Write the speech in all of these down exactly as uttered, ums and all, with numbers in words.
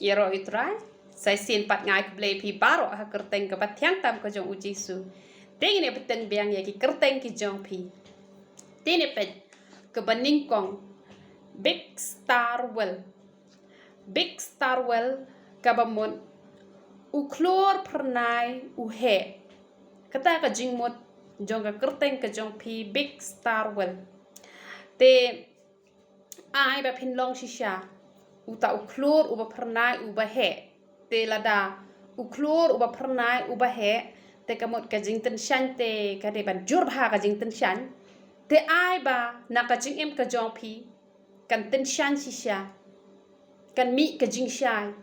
Ïaroh ïa u Trai. Sa shisien pat nga ai khublei ïa phi baroh ha ka kyrteng kaba thiang tam ka jong u Jisu. Te ngin ïa bteng biang ïa ki kyrteng ki jong phi. Te ngin ïa peit kaba nyngkong, Big Star Well. Big Star Well kaba mut u khlur phyrnai u heh. Kata ka jingmut jong ka kyrteng ka jong phi, Big Star Well. Te ai ba phin long shisha uta u khlur uba phyrnai uba heh. Te lada u khlur uba phyrnai uba heh, te ka mut ka jingtyngshaiñ te ka dei ban jur bha ka jingtyngshaiñ. Te ai ba na ka jingim ka jong phi kan tyngshaiñ shisha, kan mih ka jingshai.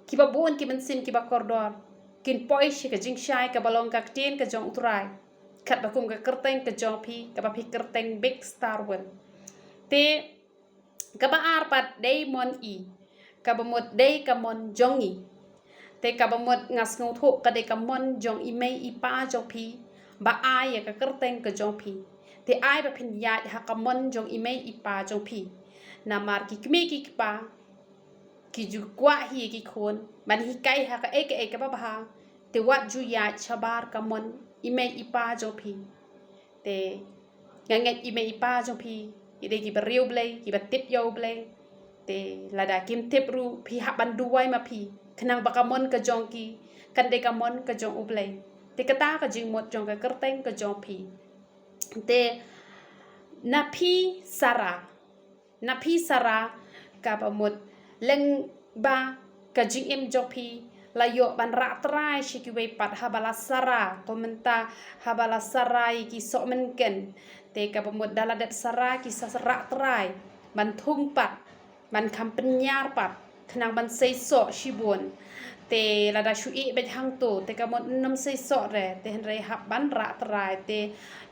Kiba bun ki mynsiem kiba kordor kin poi sha ka jingshai kaba long ka ktien ka jong u Trai, katba kum ka kyrteng ka jong phi kaba phi kyrteng Big Star Well. Te kaba ar pat dei Mon-i, kaba mut dei ka mon jong ngi. Te kaba mut nga sngewthuh ka dei ka mon jong i mei i pa jong phi ba ai ïa ka kyrteng ka jong phi. Te ai ba phin ïaid ha ka mon jong i mei i pa jong phi. Namar ki kmie ki kpa ki ju kwah hi ki khun ban hikai ha kaei kaei kaba bha. Te wat ju ïaid shabar ka mon i mei i pa jong phi. Te nga ngeit i mei i pa jong phi ki dei kiba riewblei, kiba tip ïa U Blei. Te lada kim tip ruh, phi hap ban duwai ma phi, khnang ba ka mon ka jong ki kan dei ka mon ka jong U Blei. Te kata ka jingmut jong ka kyrteng ka jong phi. Te na phi Sara, na phi Sara, kaba mut lyngba ka jingim jong phi la ïoh ban rah trai sha kiwei pat haba la Sara, kumta haba la Sara ïa ki sohmynken. Te kaba mut da la dep Sara ki sa rah trai ban thung pat, ban kham pynïar pat, khnang ban sei soh shibun. Te lada shu ïeh beit hangto, te ka mut ym sei soh re, te hynrei hap ban rah trai. Te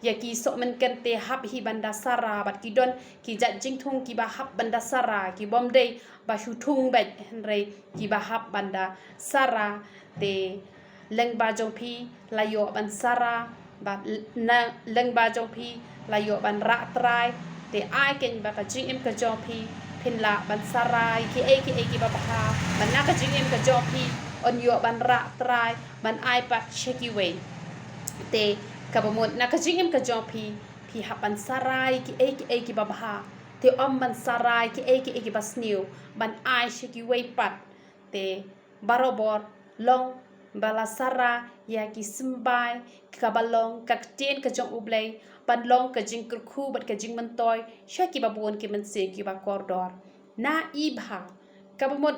ïa ki sohmynken te hap hi ban da Sara, bad ki don ki jait jingthung kiba hap ban da Sara, ki bym dei ba shu thung beit, hynrei kiba hap ban da Sara. Te lyngba jong phi la ïoh ban Sara, bad na lyngba jong phi la ïoh ban rah trai. Te ai keiñ ba ka jingim ka jong phi phin lah ban Sara ïa kiei kiei kiba bha, bad na ka jingim ka jong phi yn ïoh ban rah trai ban ai pat sha kiwei. Te kaba mut na ka jingim ka jong phi, phi hap ban Sara ïa kiei kiei kiba bha. Te ym ban Sara ïa kiei kiei kiba sniew ban ai sha kiwei pat. Te barabor long ba la Sara ïa ki symbai kaba long ka ktien ka jong U Blei, ban long ka jingkyrkhu bad ka jingmyntoi sha kiba bun ki mynsiem kiba kordor. Na i bha, kaba mut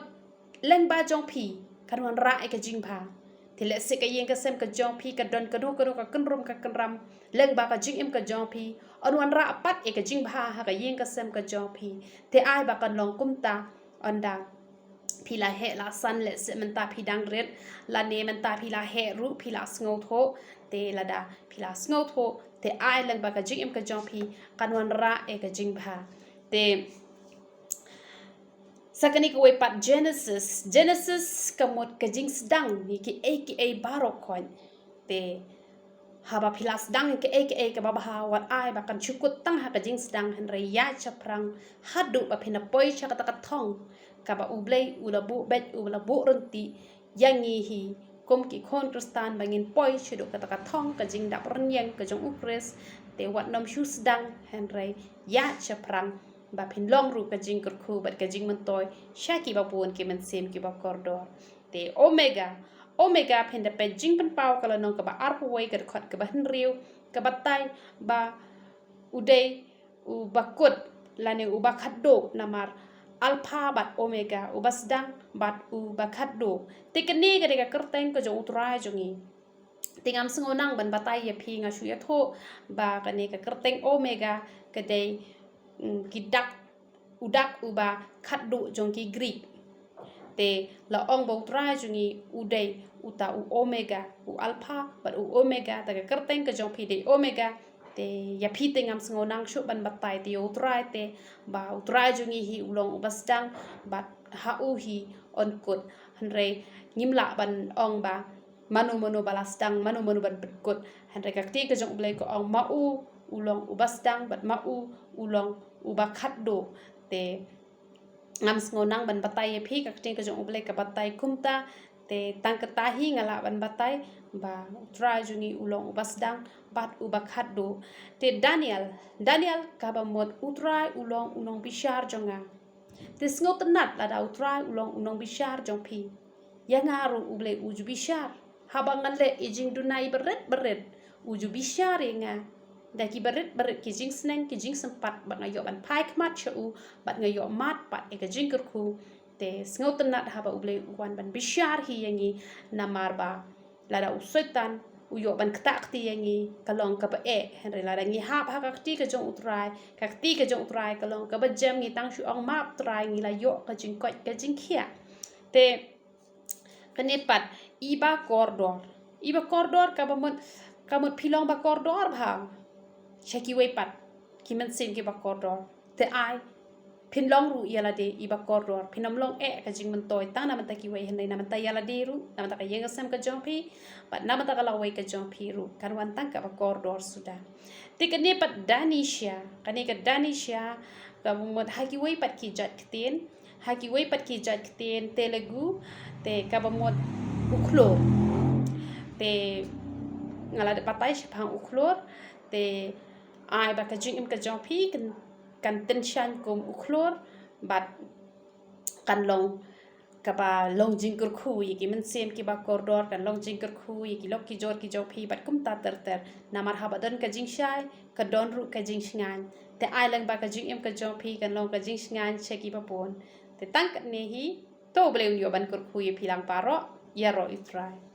lyngba jong phi kan wanrah ïa ka jingbha. Te lehse ka ïing ka sem ka jong phi ka don kano kano ka kynrum ka kynram lyngba ka jingim ka jong phi, yn wanrah pat ïa ka jingbha ha ka ïing ka sem ka jong phi. Te ai ba kan long kumta, ynda phi la heh la san, lehse mynta phi dang rit, lane mynta phi la heh ruh, phi la sngewthuh. Te lada phi la sngewthuh, te ai lyngba ka jingim ka jong phi kan wanrah ïa ka jingbha. Te sa kane kawei pat, Genesis. Genesis ka mut ka jingsdang ïa kiei kiei baroh khoit. Te haba phi la sdang ïa kiei kiei kaba bha, wat ai ba kan shu kut tang ha ka jingsdang, hynrei ïaid shaphrang haduh ba phin da poi sha kata ka thong kaba U Blei u la buh beit, u la buh ryntih ïa ngi hi kum ki khun Khristan, ba ngin poi shaduh kata ka thong ka jingdap rynïeng ka jong U Khrist. Te wat nym shu sdang, hynrei ïaid shaphrang ba phin long ruh ka jingkyrkhu bad ka jingmyntoi sha kiba bun ki mynsiem kiba kordor. Te Omega, Omega, phin da peit Jingpynpaw ka lynnong kaba arphew wei, ka dkhot kaba hynriew, ka batai ba u dei uba kut lane uba khatduh. Namar Alpha bad Omega, uba sdang bad uba khatduh. Te kane ka dei ka kyrteng ka jong U Trai jong ngi. Te ngam sngewbha ban batai ïa phi, nga shu ïathuh ba kane ka kyrteng Omega ka dei, mm, ki dak, u dak uba khatduh jong ki Greek. Te la ong ba U Trai jong ngi u dei uta u Omega, u Alpha bad u Omega. Te ka kyrteng ka jong phi dei Omega. Te ïa phi te ngam sngewbha shuh ban batai, te ïa U Trai te, ba U Trai jong ngi hi u long uba sdang bad ha u hi yn kut. Hynrei ngim lah ban ong ba mano mano ba la sdang, mano mano ban pynkut. Hynrei ka ktien ka jong U Blei ka ong ma u u long uba sdang bad ma u u long uba khatduh. Te ngam sngew nang ban batai ïa phi, ka ktien ka jong U Blei ka batai kumta. Te tang kata hi nga lah ban batai ba U Trai jong ngi u long uba sdang bad uba khatduh. Te Daniel, Daniel kaba mut U Trai u long u nongbishar jong nga. Te sngewtynnat lada U Trai u long u nongbishar jong phi, ïa nga ruh U Blei u ju bishar. Haba ngan leh ïa ki jingduna barit barit, u ju bishar ïa nga da ki barit barit ki jingsneng ki jingsympat, bad nga ïoh ban phai khmat sha u, bad nga ïoh mad pat ïa ka jingkyrkhu. Te sngewtynnat haba U Blei u wan ban bishar hi ïa ngi, namar ba lada u Soitan u ïoh ban ktah kti ïa ngi, ka long kaba eh. Hynrei lada ngi hap ha ka kti ka jong U Trai, ka kti ka jong U Trai ka long kaba jem. Ngi tang shu ong map Trai, ngi la ïoh ka jingkoit ka jingkhiah. Te kane pat, iba kordor, iba kordor kaba mut, ka mut phi long ba kordor bha sha kiwei pat ki mynsiem kiba kordor. Te ai, phin long ruh ïa lade iba kordor, phin ym long eh ka jingmyntoi tang na bynta kiwei, hynrei na bynta ïa lade ruh, na bynta ka ïing ka sem ka jong phi, bad na bynta ka lawei ka jong phi ruh kan wan tang kaba kordor suda. Te kane pat Danisia, kane ka Danisia kaba mut ha kiwei pat ki jait ktien, ha kiwei pat ki jait ktien Telugu, te kaba mut u khlur. Te nga la dep batai shaphang u khlur. Te ai ba ka jingim ka jong phi kan, kan tyngshaiñ kum u khlur, bad kan long kaba long jingkyrkhu ïa ki mynsiem kiba kordor, kan long jingkyrkhu ïa ki lok ki jor ki jong phi bad kumta ter ter. Namar haba don ka jingshai, ka don ruh ka jingshngaiñ. Te ai lang ba ka jingim ka jong phi kan long ka jingshngaiñ sha kiba bun. Te tang katne hi, to U Blei un ïoh ban kyrkhu ïa phi lang baroh. Ïaroh ïa U Trai.